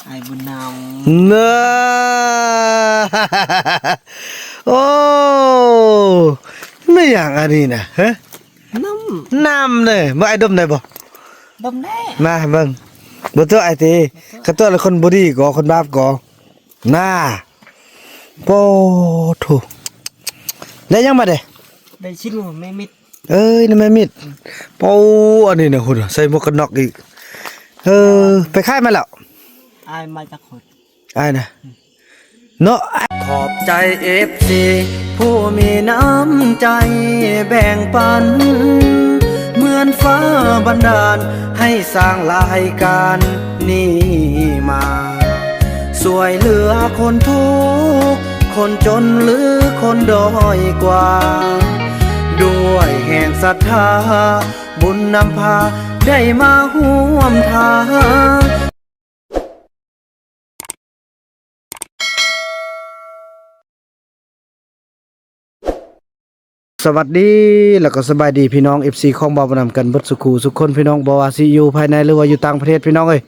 ອ້າຍບຸນນຳ ນະ ໂອ້ ແມ່ນຫຍັງອັນນີ້ນະ ຮະ? ນ້ຳ ນ້ຳເດ້. ເບິ່ງ ອ້າຍດົມໄດ້ບໍ່? ດົມໄດ້. ມາເບິ່ງ ບໍ່ຕົວະອ້າຍຕິ. ບໍ່ຕົວະ. ຄັນຕົວະແລ້ວຄົນບໍ່ດີກໍ ຄົນບາບກໍ ນາ ໂອ້ໂທ້ ໄດ້ຫຍັງມາເດ້? ໄດ້ຊິນໝູ ແມ່ມິດ. ເອີຍ ນະແມ່ມິດ. ອືມ ໂອ້ ອັນນີ້ນະ ພຸ້ນ ໃສ່ໝວກກັນນັອກອີກ. ເອີ ໄປຂາຍມາແລ້ວ? ອ້າຍມາຈາກໂຄນ ອ້າຍນະ ອືມ ເນາະ. ຂອບໃຈເອັຟຊີຜູ້ມີນ້ຳໃຈແບ່ງປັນ ເໝືອນຟ້າບັນດານໃຫ້ສ້າງລາຍການນີ້ມາ ຊ່ວຍເຫຼືອຄົນທຸກຄົນຈົນ ຫຼື ຄົນດ້ອຍກວ່າ ດ້ວຍແຮງສັດທາ ບຸນນຳພາໄດ້ມາຮ່ວມທາງ. ສະຫວັດດີ ແລ້ວກໍສະບາຍດີພີ່ນ້ອງເອັຟຊີຂອງບ່າວບຸນນຳກັນເບິດສູ່ຄູ່ສູ່ຄົນພີ່ນ້ອງ ບໍ່ວ່າຊິຢູ່ພາຍໃນ ຫຼືວ່າຢູ່ຕ່າງປະເທດພີ່ນ້ອງເອີຍ.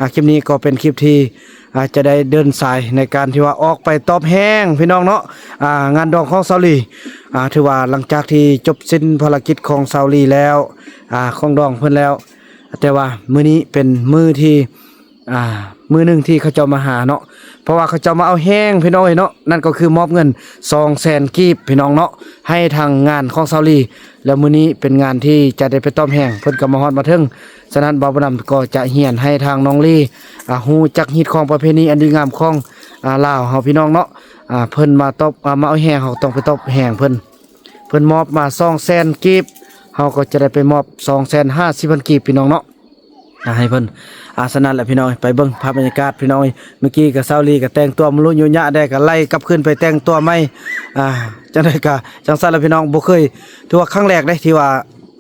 ອ່າ ຄລິບນີ້ກໍເປັນຄລິບທີ່ ອ່າ ຈະໄດ້ເດີນສາຍໃນການທີ່ວ່າອອກໄປຕອບແຫ້ງພີ່ນ້ອງເນາະ. ອ່າ ງານດອງຂອງສາວລີ ອ່າ ຖືວ່າຫຼັງຈາກທີ່ຈົບສິ້ນພາລະກິດຂອງສາວລີແລ້ວ ອ່າ ຂອງດອງເພິ່ນແລ້ວ ແຕ່ວ່າມື້ນີ້ເປັນມື້ທີ່ ອ່າ ມື້ໜຶ່ງທີ່ເຂົາເຈົ້າມາຫາເນາະ ເພາະວ່າເຂົາເຈົ້າມາເອົາແຮງພີ່ນ້ອງເອີຍເນາະ. ນັ້ນກໍຄືມອບເງິນສອງແສນກີບພີ່ນ້ອງເນາະ ໃຫ້ທາງງານຂອງສາວລີ ແລ້ວມື້ນີ້ເປັນງານທີ່ຈະໄດ້ໄປຕອບແຮງ ເພິ່ນກໍມາຮອດມາເຖິງ. ສະນັ້ນ ບ່າວບຸນນຳກໍຈະຮຽນໃຫ້ທາງນ້ອງລີ ອ່າ ຮູ້ຈັກຮີດຄອງປະເພນີອັນດີງາມຂອງ ອ່າ ລາວເຮົາພີ່ນ້ອງເນາະ. ອ່າ ເພິ່ນມາຕອບ ອ່າ ມາເອົາແຮງ ເຮົາກໍຕ້ອງໄປຕອບແຮງເພິ່ນ. ເພິ່ນມອບມາສອງແສນກີບ ເຮົາກໍຈະໄດ້ໄປມອບສອງແສນຫ້າສິບພັນກີບພີ່ນ້ອງເນາະ ອ່າ ໃຫ້ເພິ່ນ. ອ່າ ສະນັ້ນແຫຼະພີ່ນ້ອງ ໄປເບິ່ງພາບບັນຍາກາດພີ່ນ້ອງ. ເມື່ອກີ້ກໍສາວລີກໍແຕ່ງຕົວມາລຸຍຸຍະແດ່ ກໍໄລ່ກັບຄືນໄປແຕ່ງຕົວໃໝ່. ອ່າ ຈັ່ງໃດກໍຈັ່ງຊັ້ນແຫຼະພີ່ນ້ອງ ບໍ່ເຄີຍ ຖືວ່າຄັ້ງແລກເດ້ທີ່ວ່າ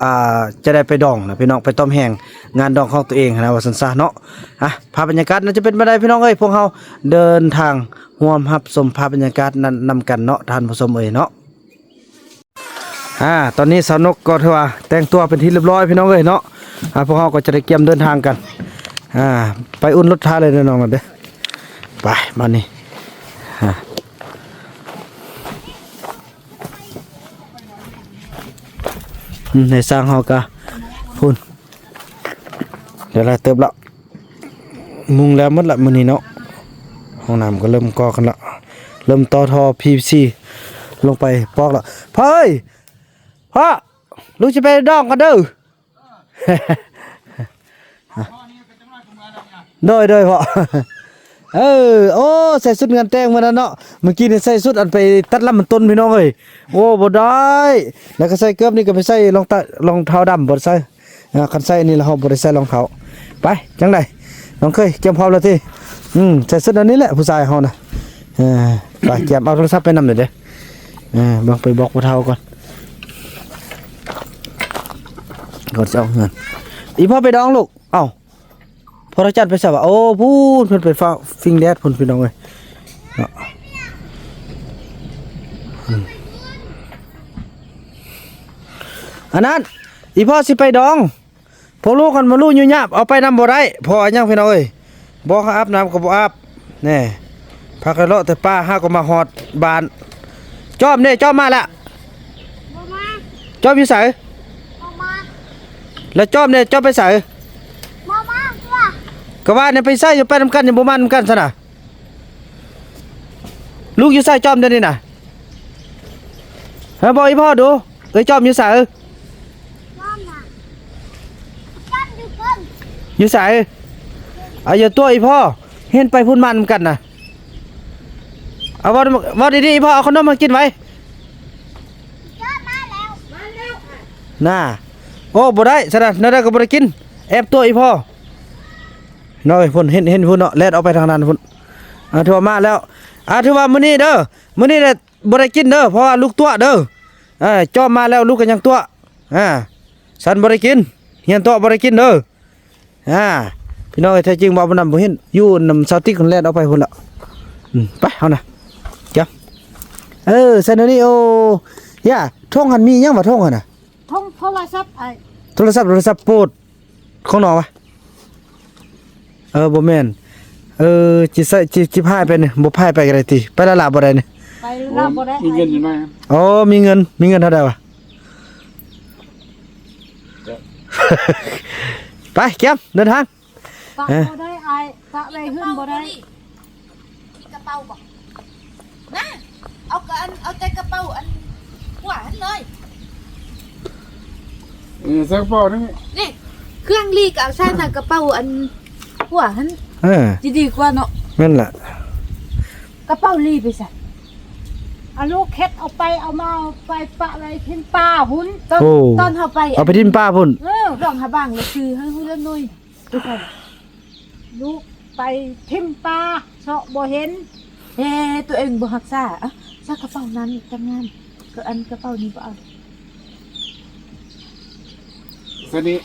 ອ່າ ຈະໄດ້ໄປດອງນະພີ່ນ້ອງ ໄປຕອບແຮງງານດອງຂອງຕົວເອງຫັ້ນນະ ວ່າຊັ້ນຊະເນາະ. ອ່າ ພາບບັນຍາກາດນັ້ນຈະເປັນແບບໃດພີ່ນ້ອງເອີຍ ພວກເຮົາເດີນທາງຮ່ວມຮັບຊົມພາບບັນຍາກາດນັ້ນນຳກັນເນາະ ທ່ານຜູ້ຊົມເອີຍເນາະ. ອ່າ ຕອນນີ້ສາວນົກກໍຖືວ່າແຕ່ງຕົວເປັນທີ່ຮຽບຮ້ອຍພີ່ນ້ອງເອີຍເນາະ. ອ່າ ພວກເຮົາກໍຈະໄດ້ກຽມເດີນທາງກັນ ອ່າ ໄປອຸ່ນລົດທ້າຍເລີຍເດີນ້ອງນັ້ນເດີ. ໄປບາດນີ້ ອ່າ ອືມ ໃນຊ່າງເຮົາກະພຸ້ນ ໄດ້ຫຼາຍເຕີບລະ ມຸງແລ້ວໝົດລະມື້ນີ້ເນາະ. ຫ້ອງນ້ຳກໍເລີ່ມກໍ່ກັນລະ ເລີ່ມຕໍ່ທໍ່ພີວີຊີລົງໄປປອກລະ. ພໍ່ເອີຍ ພໍ່ ລູກຊິໄປດອງກ່ອນເດີ. ໂດຍ ໂດຍ ພໍ່. ເອີ ໂອ້ ໃສ່ຊຸດງານແຕ່ງມື້ນັ້ນເນາະ ມື້ກີ້ນີ້ໃສ່ຊຸດອັນໄປຕັດລຳມັນຕົ້ນພີ່ນ້ອງເອີຍ. ໂອ້ ບໍ່ໄດ້ ແລ້ວກໍໃສ່ເກີບນີ້ກໍໄປໃສ່ລອງຕະ ລອງເທົ້າດຳ ບໍ່ໄດ້ໃສ່. ອ່າ ຄັນໃສ່ອັນນີ້ລະເຮົາບໍ່ໄດ້ໃສ່ລອງເທົ້າ. ໄປ ຈັ່ງໃດ ນ້ອງເຄີຍກຽມພ້ອມແລ້ວຕິ? ອືມ ໃສ່ຊຸດອັນນີ້ແຫຼະ ຜູ້ຊາຍເຮົານະ. ເອີ ໄປ ກຽມເອົາໂທລະສັບໄປນຳເດີ. ເອີ ເບິ່ງ ໄປບອກຜູ້ເຖົ້າກ່ອນ ກ່ອນຈະອອກເຮືອນ. ອີພໍ່ໄປດອງລູກ. ເອົ້າ ພໍ່ທອງຈັນໄປໃສວະ? ໂອ້ ພຸ້ນ ເພິ່ນໄປຟ້າວຟິງແດດພຸ້ນ ພີ່ນ້ອງເອີຍເນາະ. ອືມ ອັນນັ້ນ ອີພໍ່ຊິໄປດອງ. ພວກລູກຫັ້ນມາລຸຍຍາບ ເອົາໄປນຳບໍ່ໄດ້ ເພາະຫຍັງພີ່ນ້ອງເອີຍ? ບອກໃຫ້ອາບນ້ຳກໍບໍ່ອາບ ແນ່ ພາກັນເລາະແຕ່ປ່າ ຫາກໍມາຮອດບ້ານ. ຈອມເດ້ ຈອມມາລະ? ບໍ່ມາ. ຈອມຢູ່ໃສ? ບໍ່ມາ. ແລ້ວຈອມເດ້ ຈອມໄປໃສ? ບໍ່ມາ. ກະວ່າແນ່ ໄປໃສ ໄປນຳກັນ ຍັງບໍ່ມານຳກັນຊັ້ນນະ? ລູກຢູ່ໃສຈອມດຽວນີ້ນະ? ເອີ ບອກອີພໍ່ດູ ເອີຍ ຈອມຢູ່ໃສ? ຈອມນະ ຈອມຢູ່ເທິງ. ຢູ່ໃສ? ອາ ຢ່າຕົວະອີພໍ່ ເຫັນໄປພຸ້ນມານຳກັນນະ. ເອົາ ເວົ້າ ເວົ້າດີໆ ອີພໍ່ເອົາຂະໜົມໃຫ້ກິນໄວ້. ຈອມມາແລ້ວ ມາແລ້ວນະ. ໂອ້ ບໍ່ໄດ້ຊັ້ນນະ ແນວໃດກໍບໍ່ໄດ້ກິນ ແອບຕົວະອີພໍ່. ນ້ອຍພຸ້ນ ເຫັນ ເຫັນພຸ້ນເນາະ ແລ່ນອອກໄປທາງນັ້ນພຸ້ນ. ອ່າ ຖືວ່າມາແລ້ວ ອ່າ ຖືວ່າມື້ນີ້ເດີ ມື້ນີ້ແຫຼະ ບໍ່ໄດ້ກິນເດີ ເພາະວ່າລູກຕົວະເດີ. ເອີ ຈອມມາແລ້ວລູກກໍຍັງຕົວະ. ອ່າ ສັນບໍ່ໄດ້ກິນ ຮຽນຕົວະບໍ່ໄດ້ກິນເດີ. ອ່າ ພີ່ນ້ອງເອີຍ ແທ້ຈິງວ່າບໍ່ນຳບໍ່ເຫັນ ຢູ່ນຳສາວຕິກຫັ້ນ ແລ່ນອອກໄປພຸ້ນລະ. ອືມ ໄປເຮົານະ ຈ້ະ. ເອີ ຊັ້ນນີ້ ໂອ້ ຢາ ຖົງຫັ້ນມີຫຍັງວະ ຖົງຫັ້ນນະ? ຖົງໂທລະສັບອ້າຍ. ໂທລະສັບ ໂທລະສັບໂປດ ຂອງນ້ອງວະ? ເອີ ບໍ່ແມ່ນ. ເອີ ຊິໃສ່ ຊິ ຊິພາຍໄປນີ້ ບໍ່ພາຍໄປກໍໄດ້ຕິ ໄປລະລາບໍ່ໄດ້ນີ້ ໄປລະລາບໍ່ໄດ້ ມີເງິນຢູ່ໜ້ອຍ ໂອ້ ມີເງິນ ມີເງິນເທົ່າໃດວະ ໄປ ແກ້ມ ເດີນທາງ ປະ ເອີ ບໍ່ໄດ້ອ້າຍ ປະໄວ້ເຮືອນບໍ່ໄດ້ ມີກະເປົາບໍ່? ນະ ເອົາກະອັນ ເອົາແຕ່ກະເປົາອັນຫົວຫັ້ນເລີຍ ເອີ ໃສ່ກະເປົານັ້ນ ນີ້ ເຄື່ອງລີກະເອົາໃສ່ໃນກະເປົາອັນຫົວຫັ້ນ ເອີ ຊິດີກວ່າເນາະ ແມ່ນລະ ກະເປົາລີໄປໃສ? ເອົາລູກເຂັດເອົາໄປ ເອົາມາເອົາໄປປະໄວ້ຖິ້ມປ່າພຸ້ນ ຕອນ ໂອ້ ຕອນເຮົາໄປ ເອົາໄປຖິ້ມປ່າພຸ້ນ ເອີ ດອງຫາບາງລະຊື່ໃຫ້ຮູ້ລະໜ່ວຍ ໄປໃສລະ? ລູກໄປຖິ້ມປ່າ ເຊາະບໍ່ເຫັນ ເອີ ຕົວເອງບໍ່ຮັກສາ ອະ ໃສ່ກະເປົານັ້ນຕັ້ງງານ ກໍອັນກະເປົານີ້ບໍ່ເອົາ ໃສ່ນີ້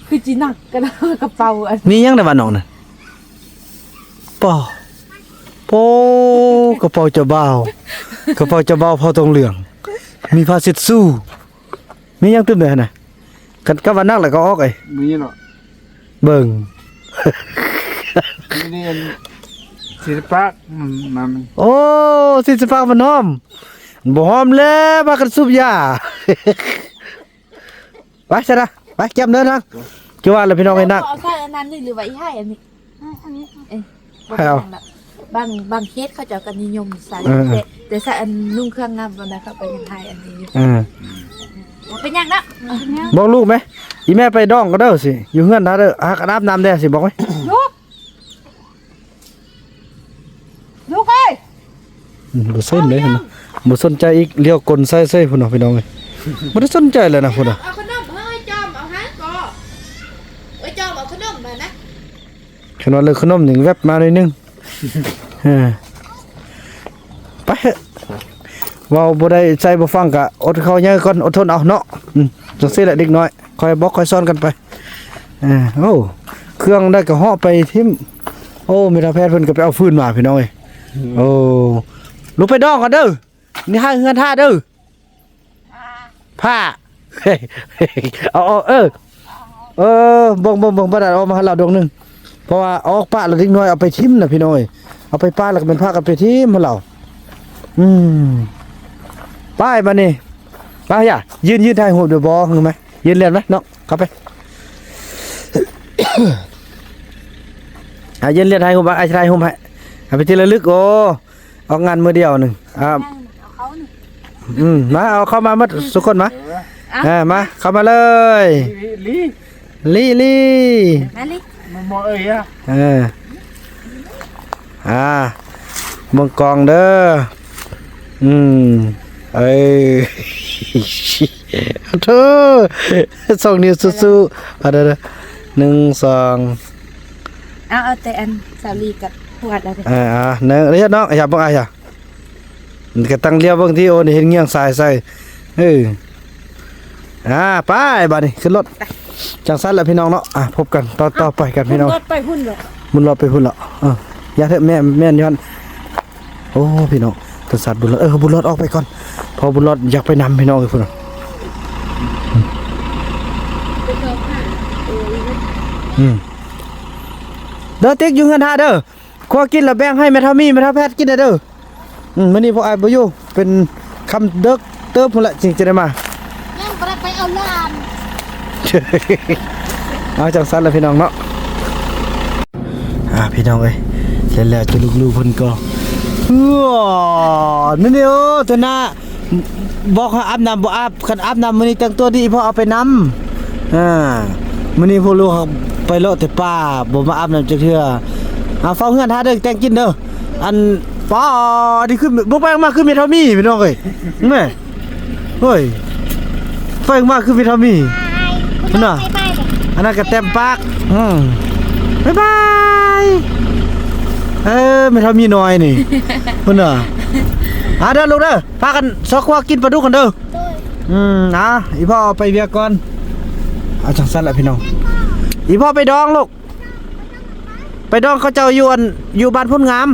ຄືຈິໜັກກະນະ ກະເປົາອັນ ມີຫຍັງໃນບ້ານນ້ອງນະ? ປາ ໂອ້ ກະເປົາເຈົ້າບ່າວ ກະເປົາເຈົ້າບ່າວເຜົ່າທອງເຫຼືອງ ມີຜ້າເຊັດຊູ ມີຫຍັງຕື່ມໄດ້ຫັ້ນນະ? ຄັນ ຄັນວ່າໜັກແລ້ວກໍອອກເອີຍ ມີເນາະ ເບິ່ງ ມີອັນສີດປາກ ອືມ ມັນ ໂອ້ ສີດປາກມັນຫອມ ບໍ່ຫອມແລ້ວ ພາກັນສູບຢາ ໄປຊະນະ ໄປ ກຽມເດີນທາງ ຄືວ່າລະພີ່ນ້ອງເອີຍ ໜັກ ເອົາໃສ່ອັນນັ້ນນີ້ ຫຼືວ່າອີ່ໄຮ່ອັນນີ້? ເອີ ໃຜເອົາ? ບາງ ບາງເຂດເຂົາເຈົ້າກໍນິຍົມໃສ່ ເອີ ແຕ່ ແຕ່ໃສ່ອັນນຸ່ງເຄື່ອງງາມປານໃດ ເຂົາກໍຍັງໃຫ້ອັນນີ້ຢູ່ ເອີ ບໍ່ເປັນຫຍັງເນາະ ບອກລູກແມ ອີແມ່ໄປດອງກໍເດີ ຊິຢູ່ເຮືອນຖ້າເດີ ຫາກັນອາບນ້ຳແດ່ ຊິບອກແມ ລູກ ລູກເອີຍ ອືມ ບໍ່ສົນເດ້ ບໍ່ສົນໃຈອີກ ລ້ຽວກົ້ນໃສ່ເສີຍພຸ້ນເນາະ ພີ່ນ້ອງເອີຍ ບໍ່ໄດ້ສົນໃຈເລີຍນະພຸ້ນນະ ເອົາຂະໜົມໃຫ້ອ້າຍຈອມ ເອົາໃຫ້ກໍ ອ້າຍຈອມເອົາຂະໜົມມານະ ຄັນວ່າເລື່ອງຂະໜົມນີ້ແວັບມາໜ້ອຍໜຶ່ງ ເອີ ໄປເຖາະ ເວົ້າບໍ່ໄດ້ໃສ່ບໍ່ຟັງກະອົດເຂົ້າໃຫຍ່ກ່ອນ ອົດທົນເອົາເນາະ ອືມ ຈັ່ງຊີ້ແຫຼະເດັກນ້ອຍ ຄ່ອຍບອກຄ່ອຍສອນກັນໄປ ເອີ ໂອ້ ເຄື່ອງໄດ້ກະເຫາະໄປຖິ້ມ ໂອ້ ແມ່ເຖົ້າແພດເພິ່ນກະໄປເອົາຟືນມາ ພີ່ນ້ອງເອີຍ ອືມ ໂອ້ ລູກໄປດອງກ່ອນເດີ ນີ້ໃຫ້ເຮືອນຖ້າເດີ ຜ້າ ເອົາ ເອົາ ເອີ ເອີ ເບິ່ງ ເບິ່ງ ເບິ່ງ ບໍ່ໄດ້ເອົາມາໃຫ້ລາວດອກໜຶ່ງ ເພາະວ່າເອົາອອກປະແລ້ວເດັກນ້ອຍເອົາໄປຖິ້ມນະ ພີ່ນ້ອງເອີຍ ເອົາໄປປະແລ້ວກໍແມ່ນພາກັນໄປຖິ້ມຫັ້ນລາວ ອືມ ໄປບາດນີ້ ມາຢ່າ ຢືນ ຢືນຖ່າຍຮູບເດີບໍ່ ຄືມາ ຢືນລຽນມານ້ອງ ເຂົ້າໄປ ອ່າ ຢືນລຽນຖ່າຍຮູບ ອ້າຍຖ່າຍຮູບໃຫ້ ເອົາໄປທີ່ລະລຶກ ໂອ້ ອອກງານມື້ດຽວໜຶ່ງ ອ່າ ອືມ ມາ ເອົາເຂົ້າມາໝົດ ທຸກຄົນມາ ເອີ ອ່າ ມາ ເຂົ້າມາເລີຍ ລີ ລີ ລີ ມາລີ ມາ ມາເອີຍ ເອີ ອ່າ ເບິ່ງກ້ອງເດີ ອືມ ເອີ ໂທ້ ສອງນິ້ວສູ້ໆ ເອົາເດີ ໜຶ່ງ ສອງ ເອົາ ເອົາແຕ່ອັນສາວລີກັບພວດລະເດີ ເອີ ໜຶ່ງ ເຮັດນ້ອງ ຢ່າເບິ່ງ ອ່າ ຢ່າ ມັນກະຕັ້ງລຽວເບິ່ງຕິ ໂອ້ ນີ້ເຮັດງຽງສາຍໃສ່ ເອີ ອ່າ ໄປບາດນີ້ ຂຶ້ນລົດ ໄປ ຈັ່ງຊັ້ນລະພີ່ນ້ອງເນາະ ອ່າ ພົບກັນຕອນຕໍ່ໄປກັນພີ່ນ້ອງ ບຸນລອດໄປພຸ້ນເນາະ ບຸນລອດໄປພຸ້ນເນາະ ເອີ ຢ່າເຖາະ ແມ່ນ ແມ່ນຢູ່ຫັ້ນ ໂອ້ ພີ່ນ້ອງ ຕາສາດບຸນລອດ ເອີ ບຸນລອດອອກໄປກ່ອນ ເພາະບຸນລອດຢາກໄປນຳພີ່ນ້ອງເອີຍ ພຸ້ນນະ ອືມ ເດີ ຕິກຢູ່ເຮືອນຖ້າເດີ ຄົວກິນລະແບ່ງໃຫ້ແມ່ເຖົ້າມີ ແມ່ເຖົ້າແພດກິນແດ່ເດີ ອືມ ມື້ນີ້ພວກອ້າຍບໍ່ຢູ່ ເປັນຄ່ຳເດິກເຕີບພຸ້ນແຫຼະ ຈຶ່ງຈະໄດ້ມາ ຍັງບໍ່ໄດ້ໄປເອົາຫຼານ ເອົາຈັ່ງຊັ້ນລະພີ່ນ້ອງເນາະ ອ່າ ພີ່ນ້ອງເອີຍ ແລ້ວໆ ຈຸລູກໆເພິ່ນກໍ ເອີ ນີ້ໆ ໂອ້ ຕົວໜ້າ ບອກໃຫ້ອາບນ້ຳບໍ່ອາບ ຄັນອາບນ້ຳມື້ນີ້ແຕ່ງຕົວດີ ອີ່ພໍ່ເອົາໄປນຳ ອ່າ ມື້ນີ້ພວກລູກໄປເລາະແຕ່ປ່າ ບໍ່ມາອາບນ້ຳຈັກເທື່ອ ອ່າ ເຝົ້າເຮືອນຖ້າເດີ ແຕ່ງກິນເດີ ອັນ ປ້າ ນີ້ຄື ບໍ່ແປກມາຄືແມ່ເຖົ້າມີ ພີ່ນ້ອງເອີຍ ແມ່ ໂອ້ຍ ໄຟມາຄືວິດທາມີນ ພຸ້ນນະ ອັນນັ້ນກະແຕ້ມປາກ ອືມ ບາຍບາຍ ເອີ ແມ່ເຖົ້າມີນ້ອຍນີ້ ພຸ້ນນະ ອ່າ ເດີລູກເດີ ພາກັນຊອກຄົວກິນປາດຸກກັນເດີ ອືມ ອ່າ ອີ່ພໍ່ໄປວຽກກ່ອນ ເອົາຈັ່ງຊັ້ນລະພີ່ນ້ອງ ອີ່ພໍ່ໄປດອງລູກ ໄປດອງເຂົາເຈົ້າຢູ່ອັນ ຢູ່ບ້ານໂພນງາມ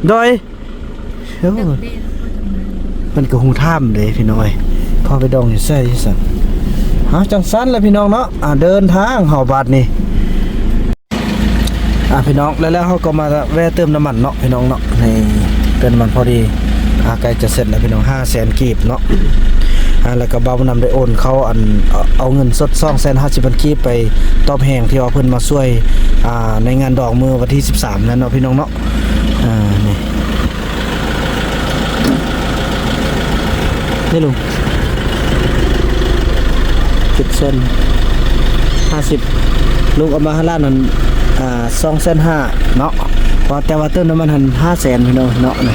ໂດຍ ເອີ ເພິ່ນກໍຮູ້ຖາມເດ້ພີ່ນ້ອງເອີຍ ພໍ່ໄປດອງຢູ່ໃສຊັ້ນ ເອົາ ຈັ່ງຊັ້ນລະພີ່ນ້ອງເນາະ ອ່າ ເດີນທາງເຮົາບາດນີ້ ອ່າ ພີ່ນ້ອງ ແລ້ວ ແລ້ວເຮົາກໍມາແວ່ເຕີມນ້ຳມັນເນາະ ພີ່ນ້ອງເນາະ. ນີ້ເຕີມນ້ຳມັນພໍດີ ອ່າ ໃກ້ຈະເສັດແລ້ວ ພີ່ນ້ອງ ຫ້າແສນກີບເນາະ. ອ່າ ແລ້ວກໍບ່າວບຸນນຳໄດ້ໂອນເຂົ້າ ອັນ ເອົາ ເອົາເງິນສົດສອງແສນຫ້າສິບພັນກີບໄປຕອບແຮງທີ່ວ່າເພິ່ນມາຊ່ວຍ ອ່າ ໃນງານດອງມື້ວັນທີສິບສາມນັ້ນເນາະ ພີ່ນ້ອງເນາະ. ອ່າ ນີ້ ນີ້ລຸງ ເຈັດແສນຫ້າສິບ ລຸງເອົາມາໃຫ້ຫຼານນັ້ນ ອ່າ ສອງແສນຫ້າເນາະ ເພາະ ແຕ່ວ່າເຕີມນ້ຳມັນຫັ້ນຫ້າແສນ ພີ່ນ້ອງເນາະ. ອ່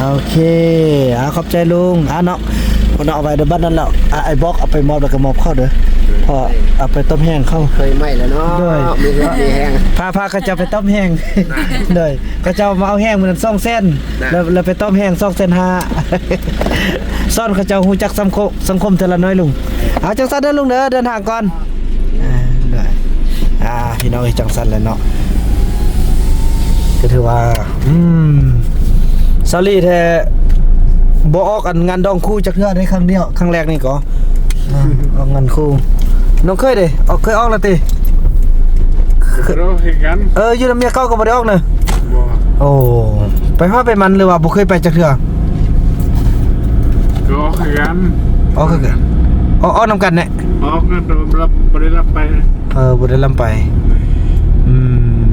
າ ໂອເຄ ອ່າ ຂອບໃຈລຸງ ອ່າ ເນາະ. ເພິ່ນເອົາໄວ້ໃນບັດນັ້ນແລ້ວ ອ່າ ອ້າຍບອກເອົາໄປມອບ ແລ້ວກໍມອບເຂົາເດີ ເພາະເອົາໄປຕ້ອມແຮງເຂົາ ເຄີຍໄມ້ແລ້ວເນາະ ໂດຍ ມີເງິນມີແຮງ ພາ ພາເຂົາເຈົ້າໄປຕ້ອມແຮງ ໂດຍ ເຂົາເຈົ້າມາເອົາແຮງມື້ນັ້ນສອງແສນ ນະ ແລ້ວ ແລ້ວໄປຕ້ອມແຮງສອງແສນຫ້າ ສອນເຂົາເຈົ້າຮູ້ຈັກສັງຄົມ ສັງຄົມເທື່ອລະໜ້ອຍລຸງ. ເອົາ ຈັ່ງຊັ້ນເດີລຸງເດີ ເດີນທາງກ່ອນ. ອ່າ ໂດຍ ອ່າ ພີ່ນ້ອງເອີຍ ຈັ່ງຊັ້ນແຫຼະເນາະ ກໍຖືວ່າ ອືມ ສາວລີແທ້ ບໍ່ອອກອັນງານດອງຄູ່ຈັກເທື່ອເດ້ ຄັ້ງດຽວ ຄັ້ງແລກນີ້ກໍ ອ່າ ອອກງານຄູ່. ນ້ອງເຄີຍເດ້ ອອກ ເຄີຍອອກແລ້ວຕິ? ບໍ່ໄດ້ອອກຄືກັນ ເອີ ຢູ່ນຳເມຍເກົ່າກໍບໍ່ໄດ້ອອກເນາະ. ບໍ່ ໂອ້ ໄປຮອດໄປມັນ ຫຼືວ່າບໍ່ເຄີຍໄປຈັກເທື່ອ? ກໍອອກຄືກັນ ອອກຄືກັນ ອອກ ອອກນຳກັນແຫຼະ ອອກນຳກັນ ແຕ່ວ່າບໍ່ໄດ້ລັບໄປ. ເອີ ບໍ່ໄດ້ລຳໄປ. ອືມ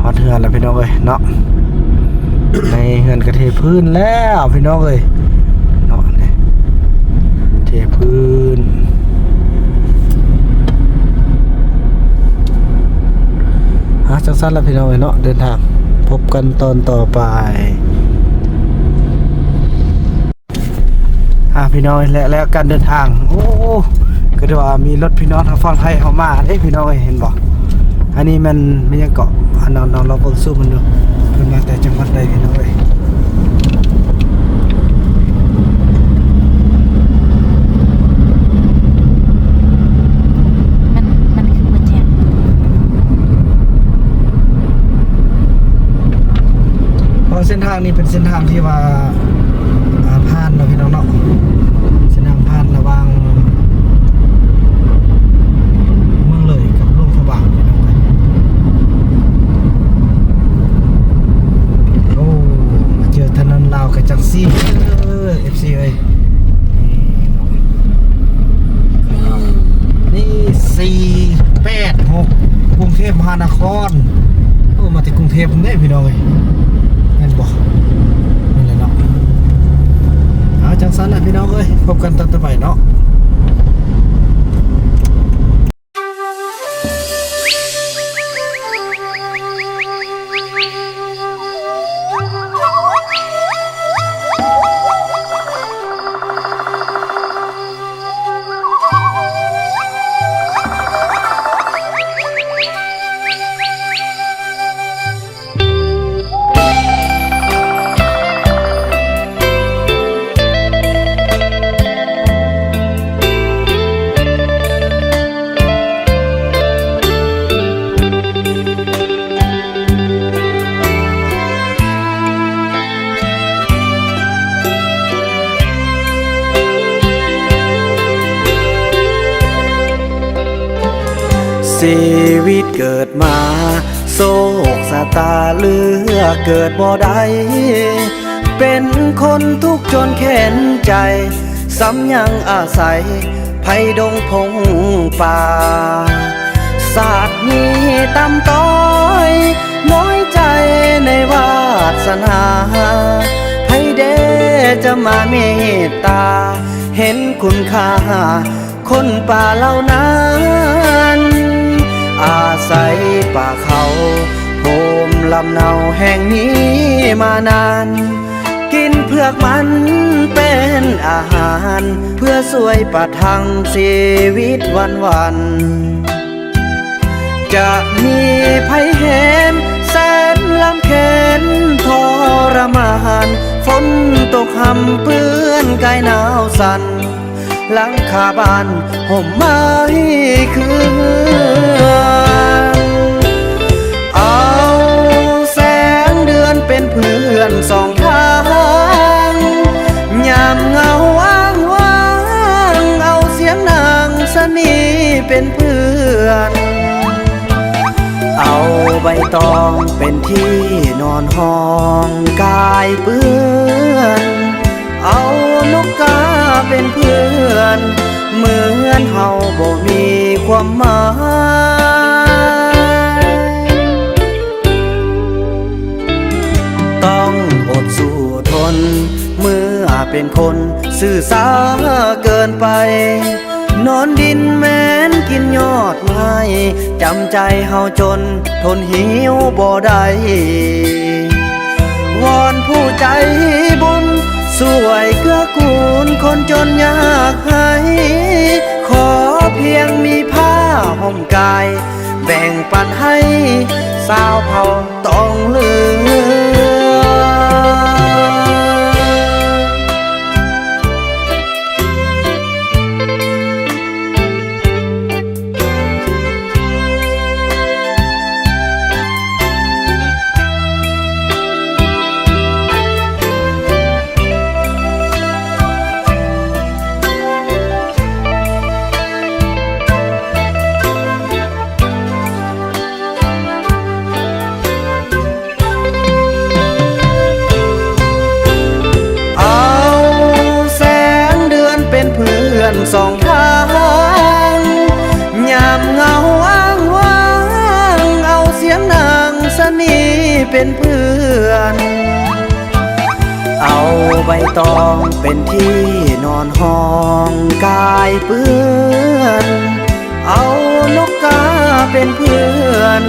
ຮອດເຮືອນແລ້ວພີ່ນ້ອງເອີຍເນາະ ໃນເຮືອນກະເທພື້ນແລ້ວພີ່ນ້ອງເອີຍເນາະ ເທພື້ນ. ອ່າ ຈັ່ງຊັ້ນລະພີ່ນ້ອງເອີຍເນາະ ເດີນທາງ ພົບກັນຕອນຕໍ່ໄປ. ອ່າ ພີ່ນ້ອງ ແລະ ແລ້ວການເດີນທາງ ໂອ້ ກໍຖືວ່າມີລົດພີ່ນ້ອງທາງຝັ່ງໄທເຮົາມາເດ້ພີ່ນ້ອງເອີຍ ເຫັນບໍ່? ອັນນີ້ແມ່ນ ແມ່ນຫຍັງເກາະ? ອັນນັ້ນ ລອງ ລອງເບິ່ງຊູມມັນດູ ເພິ່ນມາແຕ່ຈັງຫວັດໃດພີ່ນ້ອງເອີຍ. ມັນ ມັນຄືບໍ່ແຈ້ງ ເພາະເສັ້ນທາງນີ້ເປັນເສັ້ນທາງທີ່ວ່າ ອ່າ ຜ່ານເນາະ ພີ່ນ້ອງເນາະ ເສັ້ນທາງຜ່ານລະຫວ່າງເມືອງເລີຍກັບຫຼວງພະບາງ ພີ່ນ້ອງເອີຍ. ໂອ້ ມາເຈີຖະໜົນລາວກໍຈັກຊີ້ ເອີ ເອັຟຊີເອີຍ ນີ້ເນາະ ນີ້ ສີ່ແປດຫົກ ກຸງເທບມະຫານະຄອນ. ໂອ້ ມາແຕ່ກຸງເທບພຸ້ນເດ້ພີ່ນ້ອງເອີຍ ແມ່ນບໍ່? ນັ້ນແຫຼະເນາະ. ເອົາ ຈັ່ງຊັ້ນລະພີ່ນ້ອງເອີຍ ພົບກັນຕອນຕໍ່ໄປເນາະ. ຊີວິດເກີດມາ ໂຊກຊະຕາເລືອກເກີດບໍ່ໄດ້ ເປັນຄົນທຸກຈົນແຄ້ນໃຈ ຊ້ຳຍັງອາໄສໄພດົງພົງປ່າ ຊາດນີ້ຕ່ຳຕ້ອຍ ນ້ອຍໃຈໃນວາດສະໜາ ໃຜແດ່ຈະມາເມດຕາ ເຫັນຄຸນຄ່າ ຄົນປ່າເຫຼົ່ານັ້ນ ອາໄສປ່າເຂົາ ໂຮມລຳເນົາແຫ່ງນີ້ມານານ ກິນເຜືອກມັນເປັນອາຫານ ເພື່ອຊ່ວຍປະທັງຊີວິດວັນໆ ຈະມີໃຜເຫັນແສນລຳເຄັນທໍລະມານ ຝົນຕົກຮຳເປື້ອນກາຍໜາວສັ່ນ ຫຼັງຄາບ້ານຮົ່ມໄມ້ຄືເຮືອນ ເອົາແສງເດືອນເປັນເພື່ອນສອງທາງ ຍາມເຫງົາອ້າງວ້າງ ເອົາສຽງນາງສະໜີ ເປັນເພື່ອນ ເອົາໃບຕອງເປັນທີ່ນອນຫ້ອງກາຍເປື້ອນ ເອົານົກກາເປັນເພື່ອນ ເໝືອນເຮົາບໍ່ມີຄວາມໝາຍ ຕ້ອງອົດສູ້ທົນ ເມື່ອເປັນຄົນຊື່ຊ້າເກີນໄປ ນອນດິນແມ່ນກິນຍອດໄມ້ ຈຳໃຈເຮົາຈົນທົນຫິວບໍ່ໄດ້ ວອນຜູ້ໃຈບຸນຊ່ວຍເກື້ອກູນຄົນຈົນຍາກໄຮ້ ຂໍພຽງມີຜ້າຫົ່ມກາຍ ແບ່ງປັນໃຫ້ຊາວເຜົ່າຕອງເຫຼືອ. ເອົາແສງເດືອນເປັນເພື່ອນສອງທາງ ຍາມເຫງົາອ້າງວ້າງ ເອົາສຽງນາງຊະນີເປັນເພື່ອນ ເອົາໃບຕອງເປັນທີ່ນອນຫ້ອງກາຍເປື້ອນ ເອົານົກກາເປັນເພື່ອນ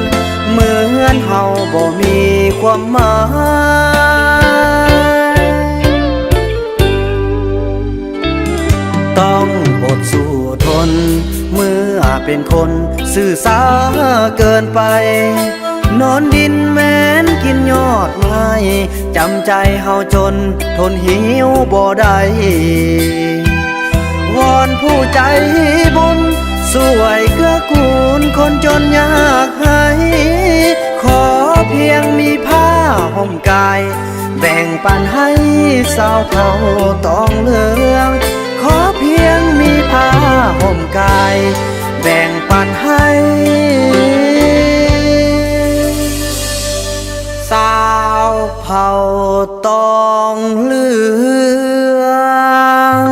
ເໝືອນເຮົາບໍ່ມີຄວາມໝາຍ ຕ້ອງອົດສູ້ທົນ ເມື່ອເປັນຄົນຊື່ຊ້າເກີນໄປ ນອນດິນແມ່ນກິນຍອດໄມ້ ຈຳໃຈເຮົາຈົນທົນຫິວບໍ່ໄດ້ ວອນຜູ້ໃຈບຸນຊ່ວຍເກື້ອກູນຄົນຈົນຍາກໄຮ້ ຂໍພຽງມີຜ້າຫົ່ມກາຍ ແບ່ງປັນໃຫ້ຊາວເຜົ່າຕອງເຫຼືອງ ຂໍພຽງມີຜ້າຫົ່ມກາຍ ແບ່ງປັນໃຫ້ຊາວເຜົ່າຕອງເຫຼືອງ.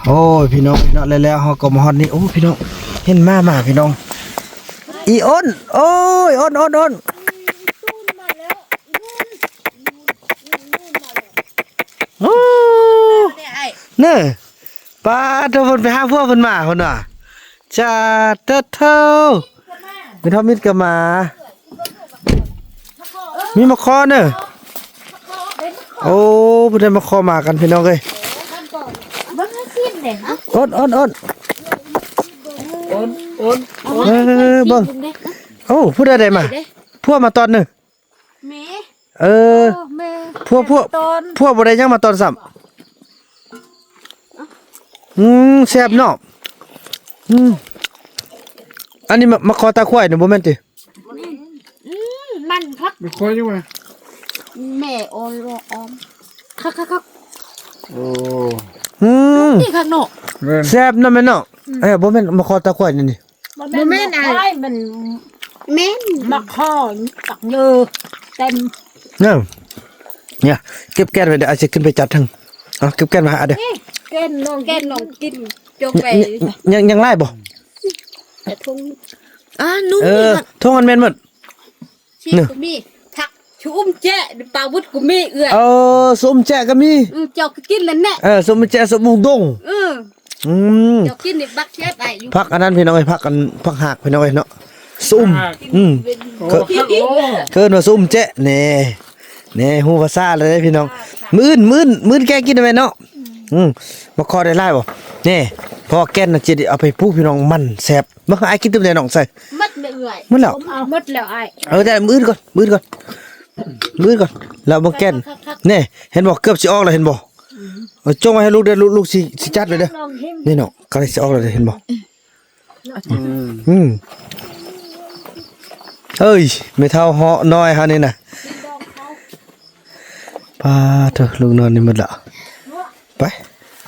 ໂອ້ຍ ພີ່ນ້ອງເນາະ ແລ້ວເຮົາກໍມາຮອດນີ້ ໂອ້ ພີ່ນ້ອງ ເຫັນໝາ ໝາ ພີ່ນ້ອງ ອີ່ອົນ ໂອ້ຍ ອົນ ອົນ ອົນ ໂອ້ ເນີ ປາໂທ ເພິ່ນໄປຫາຜົວເພິ່ນມາ ເພິ່ນວ່າ ຈາດເຕີດເທີ ມີທອດມິດກັບໝາ ມີມະຄໍ່ເນີ ໂອ້ ເພິ່ນໄດ້ມະຄໍ່ໝາກັນ ພີ່ນ້ອງເອີຍ ເບິ່ງໃຫ້ຊິມເດ້ ອົນ ອົນ ອົນ ເອີ ເບິ່ງ ໂອ້ ຜູ້ໃດໄດ້ມາ ຜົວມາຕອນໜຶ່ງ ແມ່ ເອີ ແມ່ ຜົວ ຜົວ ແມ່ຕອນ ຜົວບໍ່ໄດ້ຫຍັງມາຕອນຊ້ຳ ອືມ ແຊບເນາະ ອືມ ອັນນີ້ມາ ມາຂໍຕາຄວາຍນີ້ບໍ່ແມ່ນຕິ ອືມ ມັນຄັກ ມັນຄ່ອຍຢູ່ວ່າ ແມ່ອ່ອນລວກອ່ອມ ຄັກໆໆ ໂອ້ ອືມ ນີ້ຄັກເນາະ ແມ່ນ ແຊບເນາະແມ່ເນາະ ອືມ ເອີ ບໍ່ແມ່ນມາຂໍຕາຄວາຍນີ້ ບໍ່ແມ່ນ ບໍ່ແມ່ນ ໝາກຄວາຍ ມັນແມ່ນ ໝາກຄໍ່ຕັກເຍີເຕັມ ເນາະ ເກັບແກ່ນໄວ້ ດຽວອາດຊິຂຶ້ນໄປຈັດເທິງ ເອົາ ເກັບແກ່ນມາ ອາ ເດີ ນີ້ ແກ່ນນ້ອງ ແກ່ນນ້ອງກິນ ຈົກໄປ ຍັງ ຍັງ ຍັງຫຼາຍບໍ່ ແຕ່ທົ່ງ ອາ ໜູ ເອີ ທົ່ງມັນແມ່ນໝົດ ຊິ ນີ້ ກໍມີ ຜັກ ຊຸມແຈະ ປາວຸດກໍມີເອື້ອຍ ເອີ ຊຸມແຈະກໍມີ ອືມ ເຈົ້າກໍກິນນັ້ນແຫຼະ ເອີ ຊຸມແຈະ ຊຸມບຸງດົງ ເອີ ອືມ ເຈົ້າກິນນີ້ບັກແຊບໄອ້ຢູ່ ຜັກອັນນັ້ນພີ່ນ້ອງເອີຍ ຜັກອັນ ຜັກຫາກພີ່ນ້ອງເອີຍເນາະ ຊຸມ ຜັກຫາກ ອືມ ໂອ້ ເອີ້ນວ່າຊຸມແຈະ ແນ່ ແນ່ ຮູ້ພາສາແລ້ວເດ້ພີ່ນ້ອງ ມື້ອື່ນ ມື້ອື່ນ ມື້ອື່ນແກງກິນໄດ້ແມ່ເນາະ ອືມ ອືມ ມາຂໍໄດ້ຫຼາຍບໍ່? ນີ້ ເພາະວ່າແກ່ນນະ ຊິໄດ້ເອົາໄປປູກ ພີ່ນ້ອງ ມັນແຊບ. ເບິ່ງ ອ້າຍກິນຕື່ມແດ່ນ້ອງໃສ່ ໝົດແລ້ວເອື້ອຍ ໝົດແລ້ວ ໝົດແລ້ວອ້າຍ. ເອີ ແຕ່ມື້ອື່ນກ່ອນ ມື້ອື່ນກ່ອນ ມື້ອື່ນກ່ອນ ແລ້ວເບິ່ງແກ່ນ. ນີ້ ເຫັນບໍ່? ເກືອບຊິອອກແລ້ວ ເຫັນບໍ່? ເອີ ຈົ່ງໄວ້ໃຫ້ລູກເດີ້ ລູກ ລູກຊິ ຊິຈັດເລີຍເດີ້. ນີ້ນ້ອງ ກຳລັງຊິອອກແລ້ວເດີ້ ເຫັນບໍ່? ອືມ ອືມ ເອີຍ ແມ່ເຖົ້າເຫາະນ້ອຍເຮົານີ້ນະ. ປາດໂທ້ ລູກນອນນີ້ໝົດລະ. ໄປ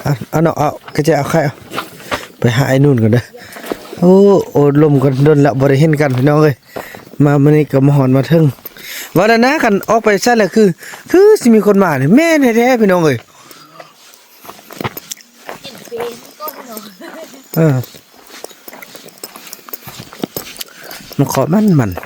ເອົາ ເອົາເນາະ ເອົາ ກະຈະເອົາໄຂ່ ເອົາ ໄປຫາໄອ້ນູນກ່ອນເດີ້. ໂອ້ ໂອ້ລົມກັນດົນລະ ບໍ່ໄດ້ເຫັນກັນ ພີ່ນ້ອງເອີຍ. ມາມື້ນີ້ກໍມາຮອດມາເຖິງ ວ່າແລ້ວນະ ຄັນອອກໄປຊັ້ນແຫຼະ ຄື ຄືຊິມີຄົນມານີ້ ແມ່ນແທ້ໆ ພີ່ນ້ອງເອີຍ. ເອີ ມັນເຄາະມັນໆ.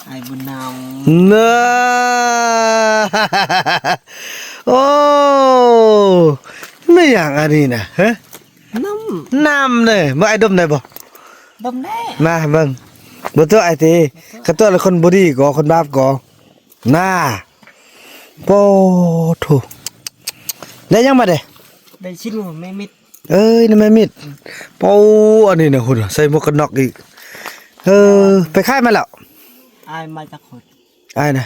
ອ້າຍບຸນນຳ ເນາະ. ໂອ້ ແມ່ນຫຍັງອັນນີ້ນະ? ຮະ ນ້ຳ ນ້ຳເດ້. ບໍ່ ອ້າຍດົມໄດ້ບໍ່? ດົມໄດ້. ມາເບິ່ງ ບໍ່ຕົວະອ້າຍຕິ. ກະຕົວະລະຄົນບໍ່ດີກໍ ຄົນບາບກໍ ນາ ໂປໂທ້. ໄດ້ຫຍັງມາເດ້? ໄດ້ຊິນໝູ ແມ່ມິດ. ເອີຍ ນະແມ່ມິດ. ໂອ້ ອັນນີ້ນະ ພຸ້ນ ໃສ່ໝວກກັນນັອກອີກ. ເອີ ໄປຂາຍມາແລ້ວ. ອ້າຍມາຈາກຄົນ ອ້າຍນະ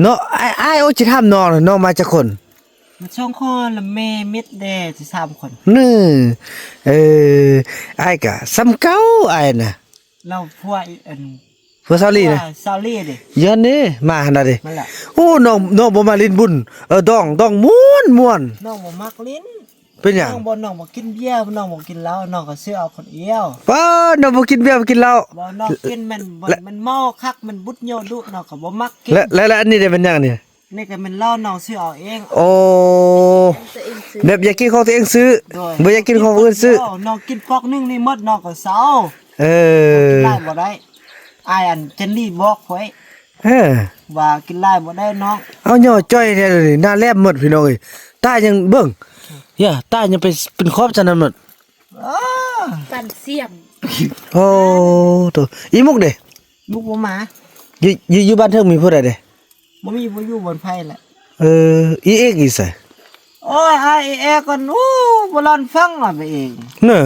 ເນາະ. ອ້າຍ ອ້າຍ ໂອ້ ຊິຖາມນ້ອງ ນ້ອງມາຈາກຄົນ? ມາສອງຄົນ ລະແມ່ມິດເດ້ ຊິສາມຄົນ. ເນີ ເອີ ອ້າຍກະສ່ຳເກົ່າ ອ້າຍນະ. ລາວຜົວອີອັນ ຜົວສາວລີນະ ຜົວສາວລີເດ້. ຢ້ານເດ້ ມາຫັ້ນນະເດ້. ມາແລ້ວ. ໂອ້ ນ້ອງ ນ້ອງບໍ່ມາຫຼິ້ນບຸນ ເອີ ດອງ ດອງມ່ວນໆ. ນ້ອງບໍ່ມັກຫຼິ້ນ. ເປັນຫຍັງ? ນ້ອງບໍ່ ນ້ອງບໍ່ກິນເບຍ ນ້ອງບໍ່ກິນເຫຼົ້າ ນ້ອງກໍຊື້ເອົາຄົນດຽວ. ປ້າ ນ້ອງບໍ່ກິນເບຍ ບໍ່ກິນເຫຼົ້າ. ບໍ່ ນ້ອງກິນແມ່ນ ແລະ ມັນເມົາຄັກ ມັນບຸດໂຍດຸ ນ້ອງກໍບໍ່ມັກກິນ. ແລະ ແລະ ແລະ ອັນນີ້ເດ້ ແມ່ນຫຍັງນີ້? ນີ້ກໍແມ່ນເຫຼົ້າ ນ້ອງຊື້ເອົາເອງ. ໂອ້ ແບບຢາກກິນຂອງຕົວເອງຊື້ ໂດຍ ບໍ່ຢາກກິນຂອງຜູ້ອື່ນຊື້. ນ້ອງກິນປອກໜຶ່ງນີ້ໝົດ ນ້ອງກໍເຊົາ. ເອີ ກິນຫຼາຍບໍ່ໄດ້. ອ້າຍອັນຈັນລີບອກຂ້ອຍ ເອີ ວ່າກິນຫຼາຍບໍ່ໄດ້ນ້ອງ. ເອົາ ຫຍໍ້ຈ່ອຍແທ້ເດນີ້ ໜ້າແຫຼມໝົດ ພີ່ນ້ອງເອີຍ. ຕາຍັງເບິ່ງ ຢ່າ ຕາຍັງເປັນ ເປັນຂອບຊັ້ນນັ້ນໝົດ. ເອີ ປັນສຽມ. ໂອ້ໂຕ ອີໝຸກເດ້? ໝຸກບໍ່ມາ. ຢູ່ ຢູ່ ຢູ່ບ້ານເທິງມີຜູ້ໃດເດ້? ບໍ່ມີ ບໍ່ຢູ່ບ່ອນໃຜແຫຼະ. ເອີ ອີເອກຢູ່ໃສ? ໂອ້ຍ ອ້າຍ ອີເອກກໍ ໂອ້ ບໍ່ລັນຟັງລະໄປເອງ. ເນີ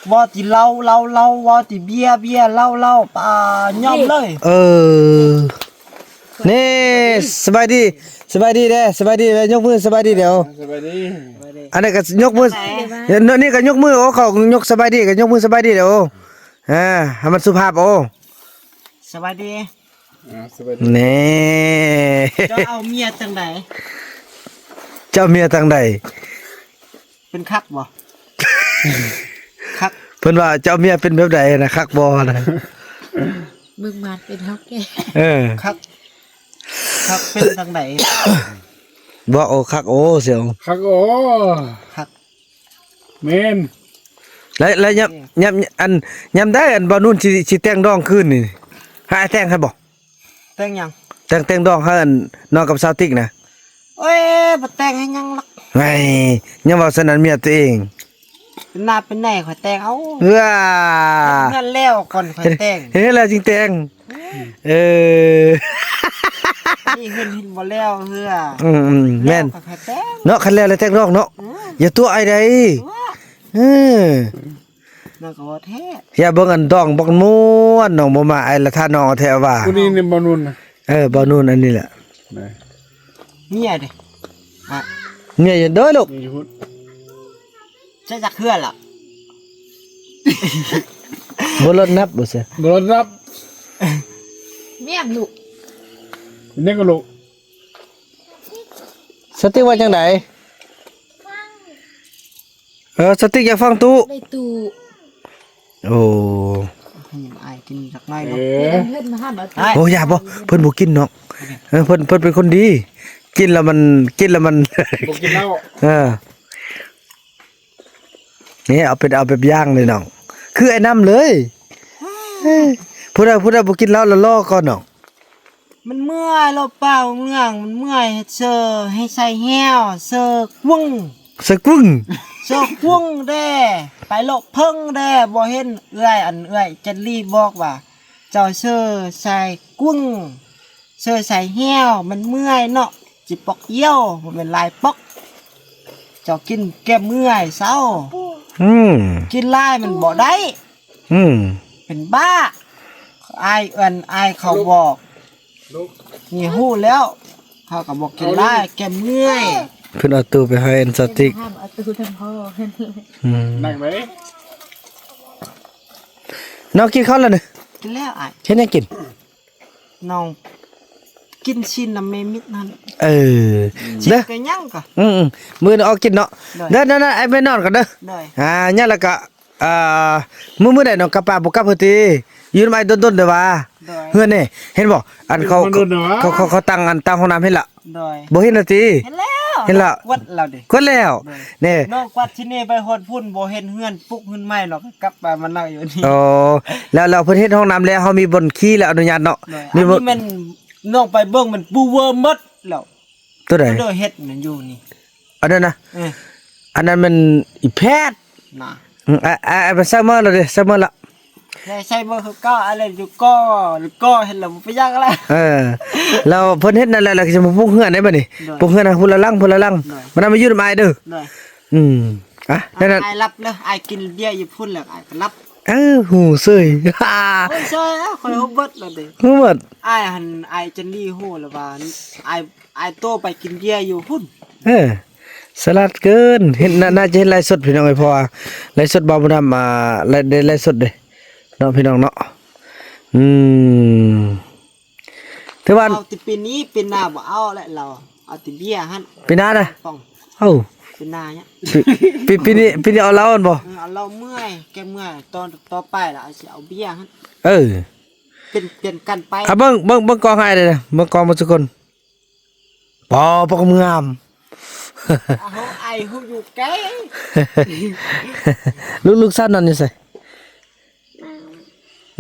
ເວົ້າແຕ່ເຫຼົ້າ ເຫຼົ້າ ເຫຼົ້າ ເວົ້າແຕ່ເບຍ ເບຍ ເຫຼົ້າ ເຫຼົ້າ ປາຍອມເລີຍ. ເອີ ນີ້ ສະບາຍດີ ສະບາຍດີເດ້ ສະບາຍດີເດ້ ຍົກມືສະບາຍດີເດ້. ສະບາຍດີ ອັນນີ້ກໍຍົກມື ນີ້ກໍຍົກມື ໂອ້ ເຂົາຍົກສະບາຍດີກໍຍົກມືສະບາຍດີເດ້. ໂອ້ ອ່າ ໃຫ້ມັນສຸພາບ. ໂອ້ ສະບາຍດີ ອ່າ ສະບາຍດີ. ແນ່ ເຈົ້າເອົາເມຍຈັ່ງໃດ? ເຈົ້າເອົາເມຍຈັ່ງໃດ? ເປັນຄັກບໍ່? ຄັກ. ເພິ່ນວ່າເຈົ້າເມຍເປັນແບບໃດນະ ຄັກບໍ່ນະ? ເບິ່ງມາເປັນເຖົ້າແກ່. ເອີ ຄັກ ຄັກເປັນຈັ່ງໃດ? ບໍ່ ໂອ້ ຄັກ ໂອ້ ສຽວ ຄັກ ໂອ້ ຄັກ. ແມ່ນ. ແລ້ວ ແລ້ວຍາມ ຍາມ ອັນ ຍາມໃດອັນບ່າວນຸ່ນຊິ ຊິແຕ່ງດອງຄືນນີ້ ໃຫ້ອ້າຍແຕ່ງໃຫ້ບໍ່? ແຕ່ງຫຍັງ? ແຕ່ງ ແຕ່ງດອງໃຫ້ອັນ ນອນກັບສາວຕິກນະ. ໂອ້ຍ ບໍ່ແຕ່ງໃຫ້ຫຍັງດອກ. ໄຫ ຍັງເວົ້າຊັ້ນ ອັນເມຍຕົວເອງ. ເປັນໜ້າເປັນໃນຂ້ອຍແຕ່ງເອົາ. ເອີ ເຮັດເຮືອນແລ້ວກ່ອນຂ້ອຍແຕ່ງ. ເຮັດ ເຮັດແລ້ວຈຶ່ງແຕ່ງ. ເອີ ເອີ ນີ້ເຮືອນ ເຮືອນບໍ່ແລ້ວເທື່ອ. ອືມໆ ແມ່ນ ແລ້ວກໍຄ່ອຍແຕ່ງເນາະ. ຄັນແລ້ວແລ້ວແຕ່ງດອກເນາະ. ເອີ ຢ່າຕົວະອ້າຍໃດ. ຕົວະ ເອີ ນ້ອງກໍເວົ້າແທ້. ຢ່າເບິ່ງອັນດອງບັກມ່ວນ ນ້ອງບໍ່ມາ ອ້າຍລະຖ້ານ້ອງແທ້ວ່າ. ຜູ້ນີ້ນີ້ບ່າວນຸ່ນນະ. ເອີ ບ່າວນຸ່ນອັນນີ້ແຫຼະ. ເມຍເດ້? ອະ ເມຍຢູ່ເດີລູກ. ເມຍຢູ່ພຸ້ນ. ໃຊ້ຈັກເທື່ອລະ? ບໍ່ລົດນັບບໍ່ຊະ? ບໍ່ລົດນັບ. ແມ່ນລູກ. ນີ້ກໍລູກ. ສະຕິກວ່າຈັ່ງໃດ? ເອີ ສະຕິກຢາກຟັງຕູ້. ໄດ້ຕູ້. ໂອ້ ໃຫ້ອາຍກິນຈັກໜ້ອຍເນາະ. ເອີ ເພິ່ນມາຫາເອົາຕູ້. ໂອ້ ຢ່າບໍ່ ເພິ່ນບໍ່ກິນເນາະ. ເອີ ເພິ່ນ ເພິ່ນເປັນຄົນດີ. ກິນແລ້ວມັນ ກິນແລ້ວມັນ ບໍ່ກິນເຫຼົ້າ. ເອີ ນີ້ເອົາເປັນ ເອົາແບບຢ່າງເລີຍນ້ອງ ຄືໄອ້ນ້ຳເລີຍ. ຜູ້ໃດ ຜູ້ໃດບໍ່ກິນເຫຼົ້າລະລໍກ່ອນນ້ອງ. ມັນເມື່ອຍ ເລົ່າປ່າວເມືອງ ມັນເມື່ອຍ ເຊີ ໃຫ້ໃສ່ແຫ້ວ ເຊີ ວຶ້ງ ສະກຸງ ເສື້ອກຸງເດ້ ໄປໂລະເພິ່ງເດ້ ບໍ່ເຫັນເອື້ອຍ ອັນເອື້ອຍຈັນລີບອກວ່າ ເຈົ້າເສື້ອສາຍກຸງ ເສື້ອສາຍແຫ້ວ ມັນເມື່ອຍເນາະ ຊິປອກອຽວ ບໍ່ແມ່ນຫຼາຍປອກ ເຈົ້າກິນແກ້ເມື່ອຍເຊົາ ອືມ ກິນຫຼາຍມັນບໍ່ໄດ້ ອືມ ເປັນບ້າ ອາຍ ອັນ ອາຍເຂົາບອກ ນີ້ຮູ້ແລ້ວ ເຮົາກໍບໍ່ກິນຫຼາຍ ແກ້ເມື່ອຍ ເພິ່ນເອົາຕູ້ໄປໃຫ້ອັນສະຕິກ ເອົາຕູ້ນຳພໍ່ ອືມ ນັ່ງໄວ້ ນ້ອງກິນເຂົ້າແລ້ວນີ້ ກິນແລ້ວອ້າຍ ເຮັດຫຍັງກິນ? ນ້ອງກິນຊີ້ນນຳແມ່ມິດນັ້ນ ເອີ ຊີ້ນ ເດີ ກໍຍັງກໍ ອືມໆ ມື້ນີ້ອອກກິນເນາະ ໂດຍ ເດີ ນັ້ນໆ ອ້າຍໄປນອນກ່ອນເດີ ໂດຍ ອ່າ ຍາລະກະ ອ່າ ມື້ ມື້ໃດນ້ອງກັບປາບໍ່ກັບເຮີຕິ ຢູ່ນຳອ້າຍດົນໆເດີວ່າ ໂດຍ ເຮືອນນີ້ ເຫັນບໍ່ ອັນເຂົາ ເຂົາ ເຂົາຕັ້ງ ອັນຕັ້ງຫ້ອງນ້ຳເຫັນລະ ໂດຍ ບໍ່ເຫັນລະຕິ ເຫັນແລ້ວ ເຫັນລະ ກວດລາວເດ ກວດແລ້ວ ໂດຍ ແນ່ ນ້ອງກວາດທີ່ນີ້ໄປຮອດພຸ້ນ ບໍ່ເຫັນເຮືອນປຸກເຮືອນໃໝ່ ນ້ອງກໍກັບມາ ມານັ່ງຢູ່ນີ້ ໂອ້ ແລ້ວ ແລ້ວເພິ່ນເຮັດຫ້ອງນ້ຳແລ້ວ ເຮົາມີບ່ອນຂີ້ແລ້ວ ອະນຸຍາດເນາະ ໂດຍ ມີ ອັນນີ້ແມ່ນນ້ອງໄປເບິ່ງ ມັນປູເວີໝົດແລ້ວ ຕົວໃດ? ໂດຍ ເຮັດນັ້ນຢູ່ນີ້ ອັນນັ້ນນະ ເອີ ອັນນັ້ນແມ່ນອີແພດນະ ອືມ ອາ ອາ ອາ ໄປໃສ່ເມືອລະເດ ໃສ່ເມືອລະ ໃສ່ ໃສ່ເມືອຄືເກົ່າ ອັນນັ້ນຢູ່ກໍ ກໍເຮັດແລ້ວບໍ່ເປັນຫຍັງລະ ເອີ ແລ້ວເພິ່ນເຮັດນັ້ນແລ້ວ ແລ້ວກໍຈະມາປຸກເຮືອນໄດ້ບັດນີ້ ໂດຍ ປຸກເຮືອນພຸ້ນລະຫຼັງ ພຸ້ນລະຫຼັງ ໂດຍ ມັນນຳມາຢູ່ນຳອ້າຍເດີ ໂດຍ ອືມ ອ່ະ ນັ້ນ ອ້າຍຫຼັບເລີຍ ອ້າຍກິນເບຍຢູ່ພຸ້ນແລ້ວ ອ້າຍກໍຫຼັບ ເອີ ຮູ້ເສີຍ ໂອ້ຍ ເສີຍ ຂ້ອຍຮູ້ເບິດແລ້ວເດ ຮູ້ເບິດ ອ້າຍຫັ້ນ ອ້າຍຈັນລີຮູ້ແລ້ວວ່າ ອ້າຍ ອ້າຍໂຕໄປກິນເບຍຢູ່ພຸ້ນ ເອີ ສະຫຼາດເກີນ ເຫັນ ໜ້າ ໜ້າຈະເຫັນໄລຟ໌ສົດພີ່ນ້ອງເອີຍ ເພາະວ່າໄລຟ໌ສົດບ່າວບຸນນຳ ອ່າ ໄລ ໄດ້ໄລຟ໌ສົດເດ້ເນາະ ພີ່ນ້ອງເນາະ ອືມ ຖືວ່າ ເອົາແຕ່ປີນີ້ ປີໜ້າບໍ່ເອົາແລ້ວລາວ ເອົາແຕ່ເບຍຫັ້ນ ປີໜ້ານະ ປ່ອງ ເອົ້າ ປີໜ້າເນຍ ປີ ປີ ປີນີ້ ປີນີ້ເອົາເຫຼົ້າຫັ້ນບໍ່? ເອີ ເອົາເຫຼົ້າເມື່ອຍ ແກ້ເມື່ອຍ ຕອນຕໍ່ໄປລະຊິເອົາເບຍຫັ້ນ ເອີ ປ່ຽນ ປ່ຽນກັນໄປ ອ່ະ ເບິ່ງ ເບິ່ງ ເບິ່ງກ້ອງໃຫ້ເດີ້ ເບິ່ງກ້ອງໝົດທຸກຄົນ ປໍ ປອກງາມ ເຮົາໄອ ເຮົາຢູ່ໄກ ລູກ ລູກສາວນອນຢູ່ໃສ?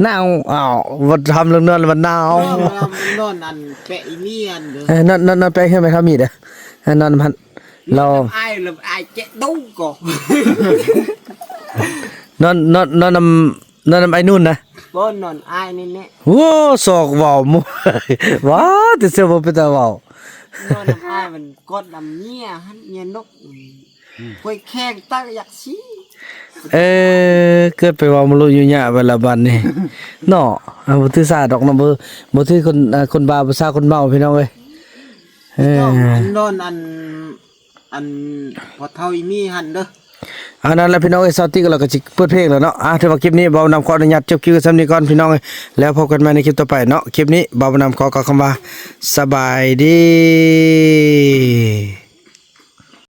ໜາວ ອ້າວ ບໍ່ທຳເລື່ອງນອນ ມັນໜາວ ເອີ ນອນອັນແປະອີ່ມີອັນເດີ ເອີ ນອນ ນອນ ນອນແປະເຮືອນແມ່ເຖົ້າມີເດີ ເອີ ນອນນຳຫັ້ນ ລາວ ອາຍ ລາວອາຍເຈະດຸກໍ ນອນ ນອນ ນອນນຳ ນອນນຳອ້າຍນຸ່ນນະ ບໍ່ ນອນອ້າຍນີ້ແຫຼະ ໂອ້ ສອກເວົ້າ ວ້າ ແຕ່ເຊື່ອບໍ່ເປັນຕາເວົ້າ ນອນນຳອ້າຍ ມັນກອດນຳເມຍຫັ້ນ ເມຍນົກ ອືມ ຂ້ອຍແຂງຕາຢາກຊີ້ ເອີ ເກີດໄປເວົ້າມະລຸຍຸຍະໄປລະບາດນີ້ເນາະ ອ່າ ບໍ່ຖືສາດອກເນາະ ບໍ່ ບໍ່ຖືຄົນ ອ່າ ຄົນບ້າ ພາສາຄົນເມົາ ພີ່ນ້ອງເອີຍ ເອີ ເຈົ້າ ອັນໂດນ ອັນ ອັນພໍ່ເຖົ້າອີ່ມີຫັ້ນເດີ ອັນນັ້ນແຫຼະພີ່ນ້ອງເອີຍ ສາວຕິກລາວກໍຊິເປີດເພງແລ້ວເນາະ ອ່າ ຖືວ່າຄລິບນີ້ບ່າວນຳຂໍອະນຸຍາດຈົບຄລິບສ່ຳນີ້ກ່ອນພີ່ນ້ອງເອີຍ ແລ້ວພົບກັນໃໝ່ໃນຄລິບຕໍ່ໄປເນາະ ຄລິບນີ້ບ່າວນຳຂໍກ່າວຄຳວ່າ ສະບາຍດີ.